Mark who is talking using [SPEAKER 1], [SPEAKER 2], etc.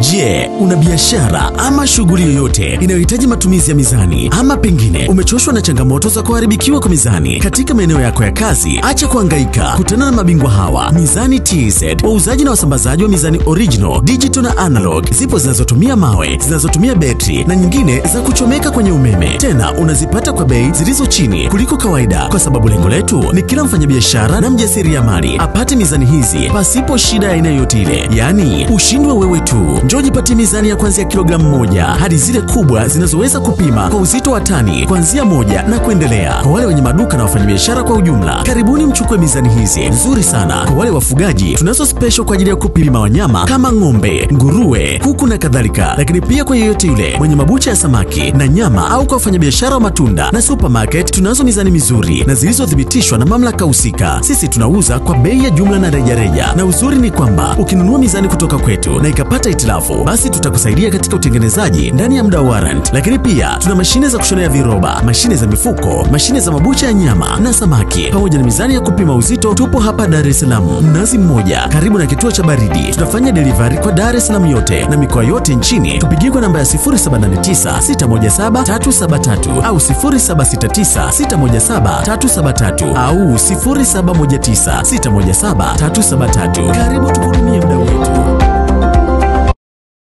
[SPEAKER 1] Je, una biashara ama shughuli yoyote inayohitaji matumizi ya mizani, ama pengine umechoshwa na changamoto za kuharibikiwa kwa mizani katika maeneo yako ya kazi? Acha kuhangaika, kutana na mabingwa hawa Mizani TZ, wauzaji na wasambazaji wa mizani original, digital na analog. Zipo zinazotumia mawe, zinazotumia betri na nyingine za kuchomeka kwenye umeme. Tena unazipata kwa bei zilizo chini kuliko kawaida, kwa sababu lengo letu ni kila mfanyabiashara na mjasiriamali apate mizani hizi pasipo shida ya aina yoyote ile, yaani ushindwe wewe tu. Njoo jipatie mizani ya kuanzia kilogramu 1 hadi zile kubwa zinazoweza kupima kwa uzito wa tani kuanzia 1 na kuendelea. Kwa wale wenye maduka na wafanyabiashara kwa ujumla, karibuni mchukue mizani hizi nzuri sana. Kwa wale wafugaji, tunazo special kwa ajili ya kupima wanyama kama ng'ombe, nguruwe, kuku na kadhalika. Lakini pia kwa yeyote yule mwenye mabucha ya samaki na nyama, au kwa wafanyabiashara wa matunda na supermarket, tunazo mizani mizuri na zilizothibitishwa na mamlaka husika. Sisi tunauza kwa bei ya jumla na rejareja, na uzuri ni kwamba ukinunua mizani kutoka kwetu na ikapata itilafu, basi tutakusaidia katika utengenezaji ndani ya muda wa warrant. Lakini pia tuna mashine za kushonea viroba, mashine za mifuko, mashine za mabucha ya nyama na samaki, pamoja na mizani ya kupima uzito. Tupo hapa Dar es Salaam, Mnazi Mmoja, karibu na kituo cha baridi. Tunafanya delivery kwa Dar es Salaam yote na mikoa yote nchini. Tupigie kwa namba ya 0789 617 373 au 0769 617 373 au 0719 617 373. Karibu tukuhudumie mda wetu.